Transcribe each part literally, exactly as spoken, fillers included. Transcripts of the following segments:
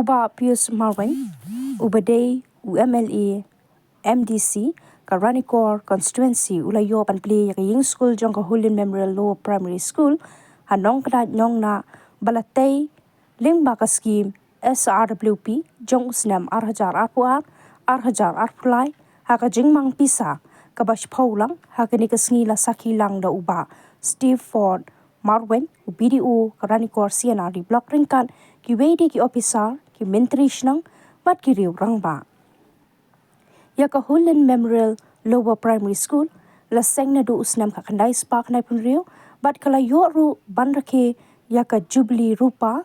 Bah Pius Marwein, uba dei u M L A M D C ka Ranikor Constituency, u la ïoh ban plie ïa ka ïing skul jong ka Hulin Memorial Lower Primary School ha Nongkdait Nongnah, ba la tei lyngba ka skhim S R W P jong u snem ar hajar arphew ar, ar hajar arphew lai, ha ka jingmang pisa kaba shiphew lang. Ha kane ka sngi la sakhi lang da u Bah Steve Ford Marwein, u B D O ka Ranikor C and R D Block, ryngkat kiwei de ki ophisar, ki myntri shnong bad ki riew rangbah. Ïa ka Hulin Memorial Lower Primary School la seng naduh u snem khatkhyndai spah khyndaiphew hynriew, bad ka la ïoh ruh ban rakhe ïa ka Jubilee Rupa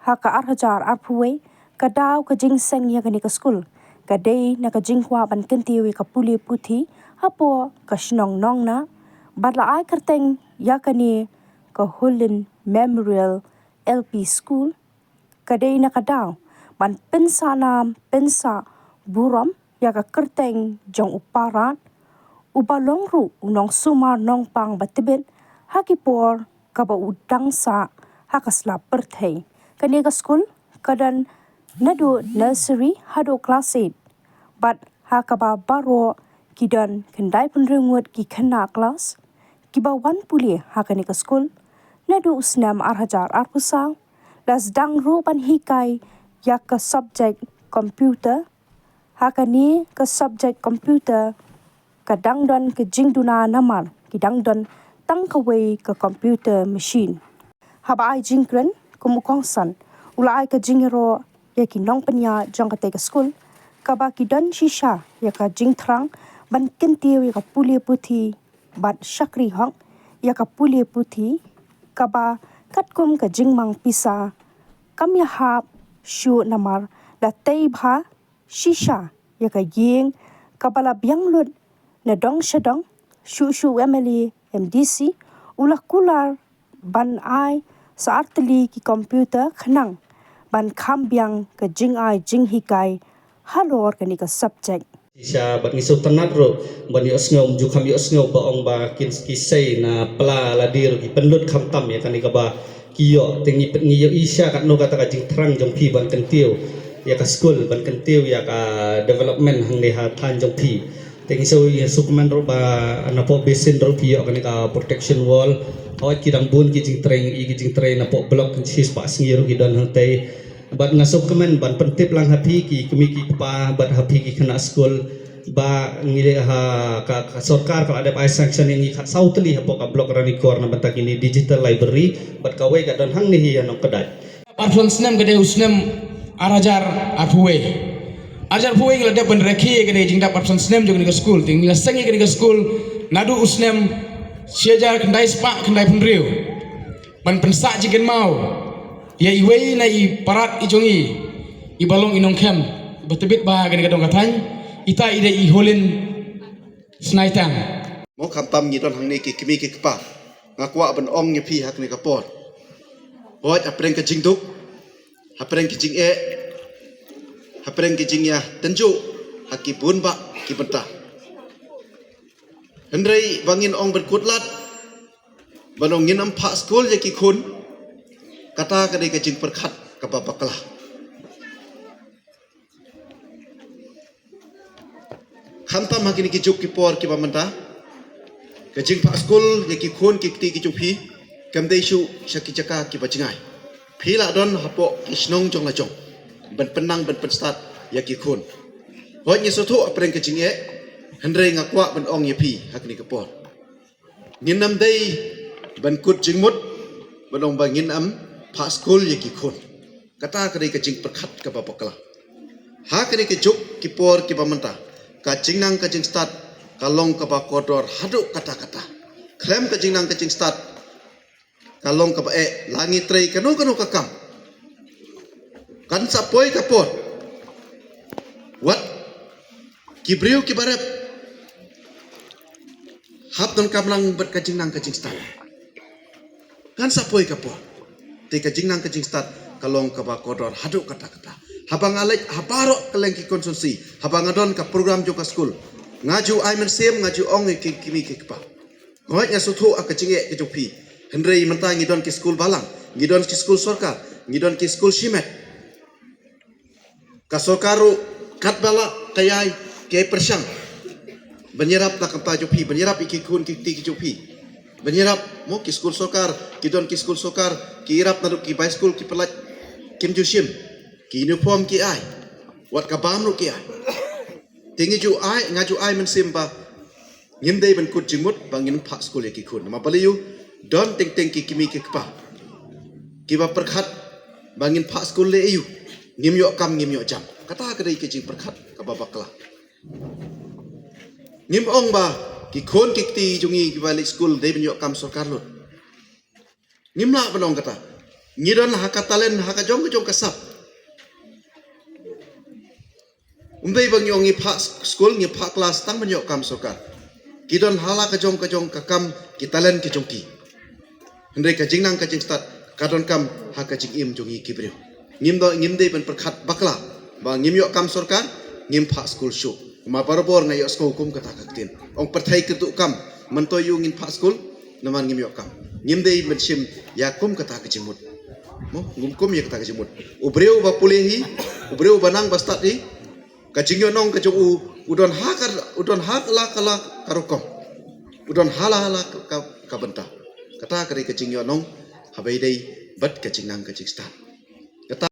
ha ka ar hajar arphew wei. Ka daw ka jingseng ïa kane ka skul ka dei na ka jingkwah ban kyntiew ïa ka pule puthi hapoh ka shnong Nongnah, bad la ai kyrteng ïa kane ka Hulin Memorial L P School. Ka dei na ka daw ban pynsah nam pynsah burom ïa ka kyrteng jong u Parad, uba long ruh u nongsumar nongpang ba tbit ha ki por kaba u dang sah ha ka sla pyrthei. Kane ka skul ka don naduh nursery haduh class eight, bad ha kaba baroh ki don khyndaiphew hynriew ngut ki khynnah klas kiba wan pule ha kane ka skul. Naduh u snem ar hajar arphew saw la sdang ruh ban hikai ïa ka subject computer. Ha kane ka subject computer ka dang don ka jingduna namar ki dang don tang kawei ka computer machine. Haba ai jingkren kum u kongsan, u la ai ka jingïaroh ïa ki nongpynïaid jong katei ka skul, kaba ki don shisha ïa ka jingthrang ban kyntiew ïa ka pule puthi bad shakri hok ïa ka pule puthi, kaba katkum ka jingmang pisa kam ïahap shuh namar la tei bha shisha ïa ka ïing kaba la biang lut na dong sha dong. Shuh shuh u M L A M D C u la kular ban ai sa ar tylli ki computer khnang ban kham biang ka jingai jinghikai halor kane ka subject. Shisha bad ngi sngewtynnat ruh ban ïohsngew, ym ju kham ïohsngew ba ong ba kin ki sei na pla lade ruh ki pynlut khamtam ïa kane kaba ki ïoh. Te ngi pyn-, ngi ïohi shisha katno kata ka jingthrang jong phi ban kyntiew ïa ka skul, ban kyntiew ïa ka development hangne ha thaiñ jong phi. Te ngi shu ïa sngewkmen ruh ba napoh basin ruh phi ïoh kane ka protection wall. Hooid, ki dang bun ki jingtrei, ki jingtrei napoh block, shispah sngi ruh ki don hangtei. Bad nga sngewkmen ban pyntip lang ha phi ki kmie ki kpa bad ha phi ki khynnah skul ba ngi leh ha ka, ka sorkar ka la dep ai sanction ïa ngi khatsaw tylli hapoh ka block Ranikor na bynta kine digital library, bad kawei ka don hangne hi ha Nongkdait. Arphew snem ka dei u snem ar hajar arphew wei. Ar hajar arphew wei ngi la dep ban rakhe ka dei jingdap arphew snem jong kane ka skul. Te ngi la seng ïa kane ka skul naduh u snem shi hajar khyndai spah khyndai phew hynriew. Ban pynsah jingkynmaw ïa iwei na i Parad i jong i, iba long i nongkhem ba tbit bha ha kane ka dong ka thaiñ. Ita i dei i Hulin Snaitang. Mo khamtam ngi don hangne ki kmie ki kpa, nga kwah ban ong ïa phi ha kane ka por. Hooid, hapdeng ka jingduk, hapdeng ki jingeh, hapdeng ki jingïatynjuh ha ki bun bah ki bynta. Hynrei ba ngin ong ban kut lad, ba ong ngin ym phah skul ïa ki khun, kata ka dei ka jingpyrkhat kaba bakla. Khamtam ha kine ki juk ki por kiba mynta, ka jingphah skul ïa ki khun ki kti ki jong phi kam dei shuh sha ki jaka kiba jngai. Phi la don hapoh ki shnong jong la jong ban pynnang ban pynstad ïa ki khun. Hooid, ngi sngewthuh hapdeng ka jingeh, hynrei nga kwah ban ong ïa phi ha kine ki por, ngin ym dei ban kut jingmut ban ong ba ngin ym phah skul ïa ki khun. Kata ka dei ka jingpyrkhat kaba bakla. Ha kine ki juk ki por kiba mynta, ka jingnang ka jingstad ka long kaba kordor haduh katta katta. Khlem ka jingnang ka jingstad ka long kaba eh, la ngi trei kano kano ka kam, kan sa poi ka por wat ki briew kiba rep hap donkam lang bad ka jingnang ka jingstad. Kan sa poi ka por, te ka jingnang ka jingstad ka long kaba kordor haduh katta katta. Haba nga leit ha baroh kylleng ki constituency, haba nga don ka program jong ka skul, nga ju ai mynsiem, nga ju ong ïa ki kmie ki kpa. Hooid, nga sngewthuh ïa ka jingeh ka jong phi, hynrei mynta ngi don ki skul balang, ngi don ki skul sorkar, ngi don ki skul shimet. Ka sorkar ruh katba lah ka ïai, ka ïai pyrshang ban ïarap na ka bynta jong phi, ban ïarap ïa ki khun ki kti ki jong phi, ban ïarap mo ki skul sorkar, ki don ki skul sorkar, ki ïarap naduh ki bai skul ki pyllait, kim ju shim, ki uniform ki ai, wat ka bam ruh ki ai. Te ngi ju ai, nga ju ai mynsiem ba ngim dei ban kut jingmut ba ngin phah skul ïa ki khun. Namar balei? Don teng teng ki kmie ki kpa kiba pyrkhat ba ngin phah skul leh aïu, ngim ïoh kam ngim ïoh jam. Kata ka dei ka jingpyrkhat kaba bakla. Ngim ong ba ki khun ki kti jong ngi kiba leit skul dei ban ïoh kam sorkar lut. Ngim lah ban ong kata. Ngi don ha ka talent ha ka jong ka jong ka sap. Ym dei ba ngi ong ngi phah skul, ngi phah klas tang ban ïoh kam sorkar. Ki don ha la ka jong ka jong ka kam, ki talent ki jong ki. Hynrei ka jingnang ka jingstad ka donkam ha ka jingim jong ngi ki briew. Ngim do, ngim dei ban pyrkhat bakla ba ngim ïoh kam sorkar, ngim phah skul shuh. Namar barabor nga ïohsngew kum kata ka ktien. Ong pyrthei kyntu kam, mynta ïoh ngin phah skul, namar ngim ïoh kam. Ngim dei ban shim ïa kum kata ka jingmut. Mo, ngim kum ïa kata ka jingmut. U briew ba pule hi, u briew ba nang ba stad hi, ka jingïohnong ka jong u, u don ha ka, u don ha ka la ka la ka rukom. U don ha la la ka, ka, ka bynta. Kata ka dei ka jingïohnong, haba ïadei bad ka jingnang ka jingstad.